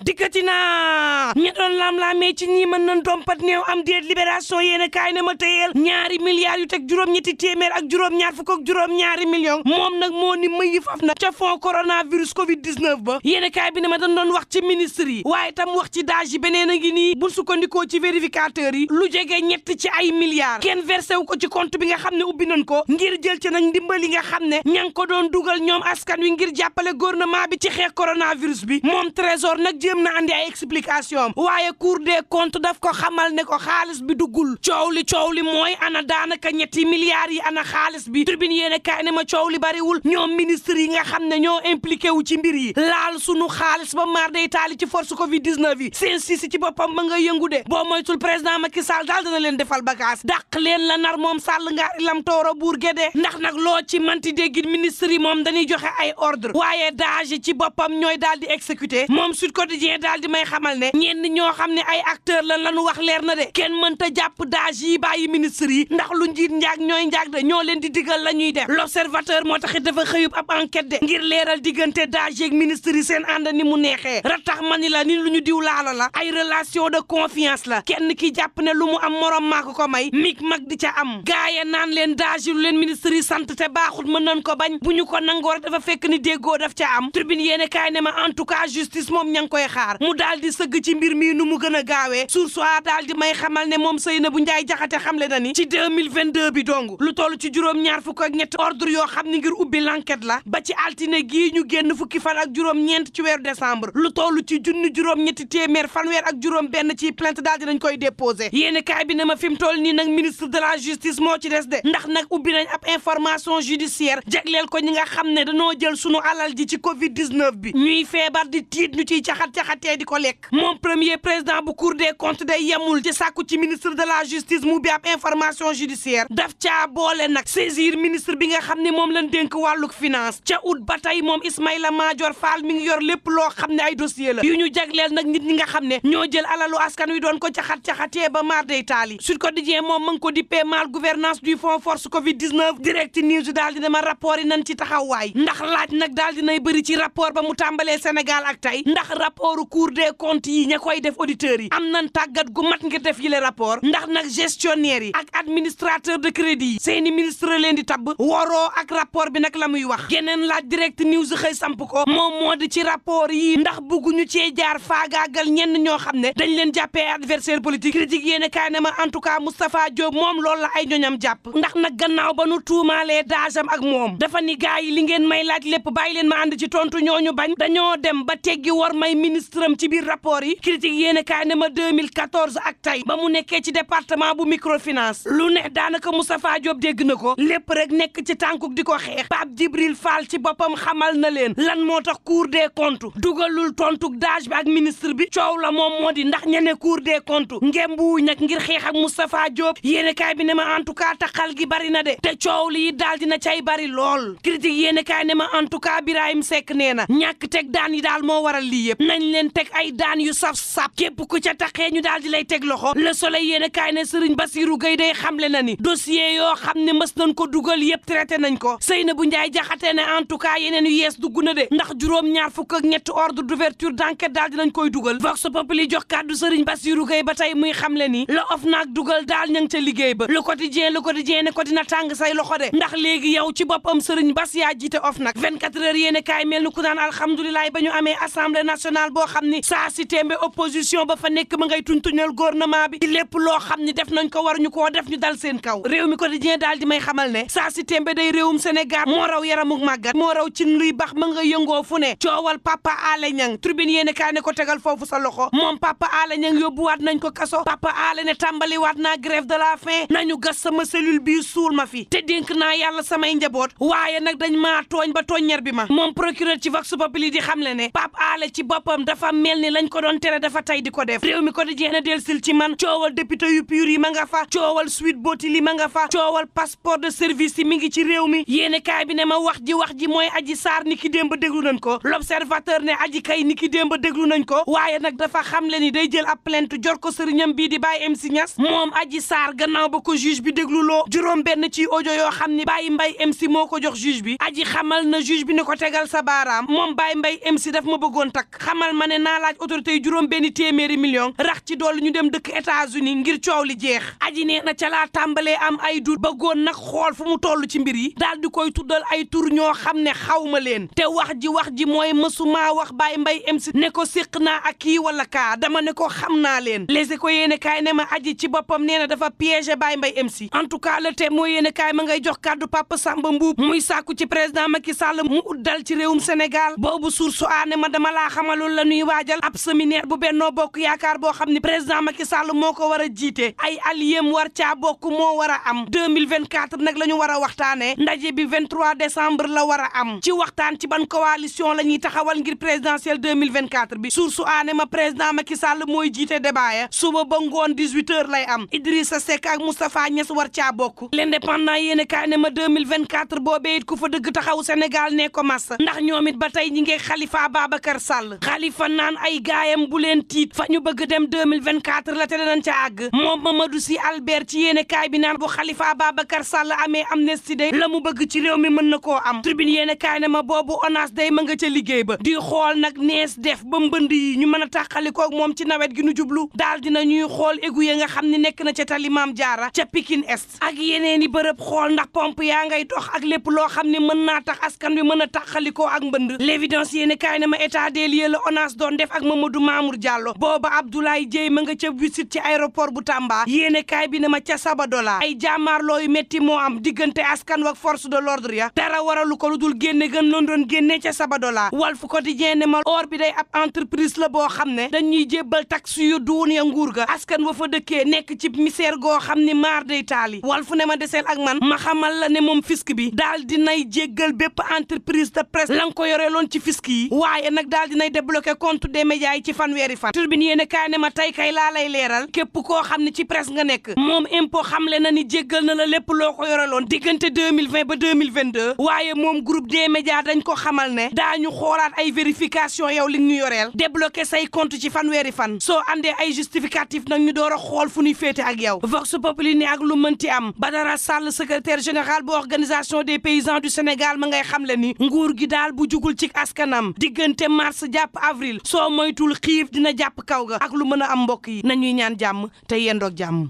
dikkati naa ña doon lam-laamee ci ñi mën nañ dompat néew am déet libération yéen a kaay ne ma tëyeel ñaari milliards yu teg juróom-ñetti téeméer ak juróom-ñaar fukk ak juróom-ñaari millions moom nag moo ni mëyi faf na ca fond coronavirus covid 19 ba yéen a kaay bi ne ma dañ doon wax ci ministre yi waaye tam wax ci daaj yi beneen a ngi nii bul sukkandikoo ci vérificateur yi lu jege ñett ci ay milliards kenn versé wu ko ci compte bi nga xam ne ubbi nañ ko ngir jël ci nag ndimbali nga xam ne ña ngi ko doon dugal ñoom askan wi ngir jàppale gouvernement bi ci xeex coronavirus bi moom trésor nag jéem na andi ay explication waaye cour des comptes daf ko xamal ne ko xaalis bi duggul coow li mooy ana daanaka ñetti milliards yi ana xaalis bi tribune yéene kaay ne ma coow li bariwul ñoom ministre yi nga xam ne ñoo impliqué wu ci mbir yi laal sunu xaalis ba maar day taali ci force covid 19 yi seen si ci boppam ba nga yëngu de boo moytul président Macky Sall daal dina leen defal bagage dàq leen la nar moom Sall ngaari lam tooro buur gédee ndax nag loo ci manti déggin ministre yi moom dañuy joxe ay ordre waaye daage ci boppam ñooy daal di exécuté moom Sud Quotidien daal di may xamal ne ñenn ñoo xam ne ay acteur lan lañu wax leer na de kenn mënta jàpp daage yi bàyyi ministre yi ndax lu njiit njaag ñooy njaag de ñoo leen di digal la ñuy def l'observateur moo taxit dafa xëyub ab enquête de ngir leeral diggante daage ak ministre yi seen ànd ni mu neexee ratax mani la ni lu ñu diw laalo la ay relation de confiance la kenn ki jàpp ne lu mu am morom maako ko may mig mag di ca am gaaye naan leen daage lu leen ministre yi sant te baaxut mën nañ ko bañ bu ñu ko nangoo rek dafa fekk ni déggoo daf ca am tribune yéene kaay ne ma en tout cas justice moom ña ngi koy xaar mu daal di sëgg ci mbir mi nu mu gën a gaawee source a daal di may xamal ne moom Seynabou Ndiaye Jaxate xamle na ni ci 2022 bi dong lu toll ci juróom-ñaar fukk ak ñett ordre yoo xam ni ngir ubbi l'enquête la ba ci altine gii ñu génn fukki fan ak juróom-ñeent ci weeru décembre lu toll ci junni juróom-ñetti téeméer fanweer ak juróom benn ci plainte daal dinañ koy déposé yéeni kaay bi ne ma fi mu toll nii nag ministre de la justice moo ci des de ndax nag ubbi nañ ab information judiciaire jagleel ko ñi nga xam ne dañoo jël sunu alal ji ci covid 19 bi ñuy feebar di tiit ñu ciy caxat-caxatee di ko lekk moom premier président bu cour des comptes day yemul ci sàkku ci ministre de la justice mu bi ab information judiciaire daf caa boole nag saisir ministre bi nga xam ne moom lañ dénk wàlluk finance ca août ba tey moom Ismaïla Madior Fall mi ngi yor lépp loo xam ne ay dossier la yu ñu jagleel nag nit ñi nga xam ne ñoo jël alalu askan wi doon ko caxat-caxatee ba maar day taali Sud Quotidien moom ma ngi ko dippee mal gouvernance du fonds force covid 19 direct news daal di dama rapport yi nañ ci taxawaay ndax laaj nag daal dinay bëri ci rapport ba mu tàmbalee Sénégal ak tey ndax rapportu cour des comptes yi ña koy def auditeurs yi am nañ tàggat gu mat ngir def yile rapport ndax nag gestionnaire yi ak administrateur de crédit yi seeni ministre leen di tabb waroo ak rapport bi nag la muy wax geneen laaj direct news xëy samp ko moom moo di ci rapport yi ndax bugguñu cee jaar faagaagal ñenn ñoo xam ne dañ leen jàppee adversaire politique critique yéene kaay ne ma en tout cas Moustapha Diop moom loolu la ay ñoñam jàpp ndax nag gannaaw ba nu tuumaalee daajam ak moom dafa ni gaa yi li ngeen may laaj lépp bàyyi leen ma ànd ci tontu ñooñu bañ dañoo dem ba teggi war may ministre am ci biir rapport yi critique yéene kaay ne ma 2014 ak tey ba mu nekkee ci département bu microfinance lu ne daanaka Moustapha Diop dégg na ko lépp rek nekk ci tànkuk di ko xeex Pape Djibril Fall ci boppam xamal na leen lan moo tax cour des comptes dugalul tontuk daaj bi ak ministre bi coow la moom moo di ndax ñene cour des comptes ngembuwuñ nag ngir xeex ak Moustapha Diop yéene kaay bi ne ma en tout cas taxal gi bari na de te coow li daal dina cay bari lool critique yéene kaay ne ma en tout cas Birahim Seck nee na ñàkk teg daan yi daal moo waral lii yëpp nañ leen teg ay daan yu saf-saf képp ku ca taxee ñu daal di lay teg loxo Le Soleil yéene kaay ne Serigne Bassirou Gueye day xamle na ni dossier yoo xam ne mës nañ ko dugal yëpp traité nañ ko Seynabou Ndiaye Jaxate ne en tout cas yeneen yu yees dugg na de ndax juróom-ñaar fukk ak ñetti ordre d'ouverture d'enquête daal dinañ koy dugal Vox Populi jox kàddu Serigne Bassirou Gueye ba tey muy xamle ni la OFNAC dugal daal ña ngi ca liggéey ba Le Quotidien ne ko dina tàng say loxo de ndax léegi yow ci boppam Serigne Bass yaa jiite OFNAC 24 heures yéene kaay mel ni ku naan alhamdulilah ba ñu amee assemblée nationale boo xam ni saa si tembe opposition ba fa nekk ma ngay tuñ-tuñal gouvernement bi lépp loo xam ni def nañ ko war ñu koo def ñu dal seen kaw réew mi Quotidien daal di may xamal ne saa si tembe day réewum Sénégal moo raw yaramuk màggat moo raw cin luy bax ma nga yëngoo fu ne coowal Papa Alé Niang tribune yéene kaay ne ko tegal foofu sa loxo moom Papa Alé Niang yóbbuwaat nañ ko kaso Papa Alé ne tàmbaliwaat naa grève de la faim nañu gas sama cellule bii suul ma fi te dénk naa yàlla samay njaboot waaye nag dañ maa tooñ ba tooññer bi ma moom procureur ci Vox Populi di xamle ne Pape Alé ci boppam dafa mel ni lañ ko doon tere dafa tey di ko def réew mi Quotidien ne del sil ci man coowal député yu pur yi ma nga fa coowal Sweet Beauty li ma nga fa coowal passeport de service yi mi ngi ci réew mi yéene kaay bi ne ma wax ji mooy Adji Sarr ni ki démb déglu nañ ko L'Observateur ne Adji kay ni ki démb déglu nañ ko waaye nag dafa xamle ni day jël ab plainte jor ko sëriñam bii di Baye MC Niass moom Adji Sarr gannaaw ba ko juge bi déglu loo juróom benn ci audio yoo xam ni Baye Mbaye MC moo ko jox juge bi Adji xamal na juge bi ne ko tegal sa baaraam moom Baye Mbaye MC daf ma bëggoon takk xamal xamal ma ne naa laaj autorité yi juróom benn téeméeri million rax ci dolli ñu dem dëkk États-Unis ngir coow li jeex aji nee na ca laa tàmbalee am ay dut bëggoon nag xool fu mu toll ci mbir yi daal di koy tuddal ay tur ñoo xam ne xawma leen te wax ji mooy mësuma wax Baye Mbaye MC ne ko séq naa ak kii wala kaa dama ne ko xam naa leen Les Échos yéene kaay ne ma aji ci boppam nee na dafa piégé Baye Mbaye MC en tout cas le Témoin yéene kaay ma ngay jox kàddu Papa Samba Mboup muy sàkku ci président Macky Sall mu uddal ci réewum Sénégal boobu source aane ma dama laa xamalul la ñuy waajal ab séminaire bu Benno Bokk Yaakaar boo xam ne président Macky Sall moo ko war a jiite ay alliés war caa bokk moo war a am 2024 nag la ñu war a waxtaanee ndaje bi 23 décembre la war a am ci waxtaan ci ban coalition la ñuy taxawal ngir présidentielle 2024 bi source aane ma président Macky Sall mooy jiite débat ya suba ba ngoon 18h lay am Idrissa Seck ak Moustapha Niass war caa bokk l'indépendant yéene kaay ne ma 2024 boobee it ku fa dëgg taxaw Sénégal ne ko massa ndax ñoom it ba tey ñi ngi Khalifa Babacar Sall Khalifa naan ay gaayam bu leen tiit fa ñu bëgg dem 2024 la te danañ ca àgg moom Mamadou Sy Albert ci yéene kaay bi naan bu Khalifa Babacar Sall amee amnistie de la mu bëgg ci réew mi mën na koo am tribune yéene kaay ne ma boobu ONAS day ma nga ca liggéey ba di xool nag nees def ba mbënd yi ñu mën a tàqalikoog moom ci nawet gi nu jublu daal dina ñuy xool égout ya nga xam ne nekk na ca tali Maam Jaara ca Pikine Est ak yeneen i bërëb xool ndax pompe yaa ngay dox ak lépp loo xam ne mën naa tax askan wi mën a tàqalikoo ak mbënd l'évidence yéene kaay ne ma état des lieux la ONAS doon def ak Mamadou Mamour Diallo booba Abdoulaye Dieye ma nga ca visite ci aéroport bu Tamba yéene kaay bi ne ma ca Sabadola ay jàmmaarloo yu métti moo am diggante askan wak force de l'ordre ya dara waralu ko lu dul génne gën loon doon génne ca Sabadola Walf Quotidien ne ma or bi day ab entreprise la boo xam ne dañuy jébbal taxe yu duun ya nguur ga askan wa fa dëkkee nekk ci misère goo xam ni maar day taali Walf ne ma deseel ak man ma xamal la ne moom fisc bi daal dinay jéggal bépp entreprise de presse la nga ko yore loon ci fisc yi waaye nag daal dinay débloqué compte des médias yi ci fanweeri fan Tribune yéene kaay ne ma tey kay laa lay leeral képp koo xam ne ci presse nga nekk moom impôt xamle na ni jéggal na la lépp loo ko yore loon diggante 2020 ba 2022 waaye moom groupe des médias dañ ko xamal ne daañu xoolaat ay vérification yow li ñu yoreel débloqué say compte ci fanweeri fan soo andee ay justificatif nag ñu door a xool fu ñuy féete ak yow Vox Populi ni ak lu mënti am Badara Sall secrétaire général bu organisation des paysans du Sénégal ma ngay xamle ni nguur gi daal bu jugul ci askanam diggante mars jàpp avril soo moytul xiif dina jàpp kaw ga ak lu mën a am mbokk yi nañuy ñaan jàmm te yendoog jàmm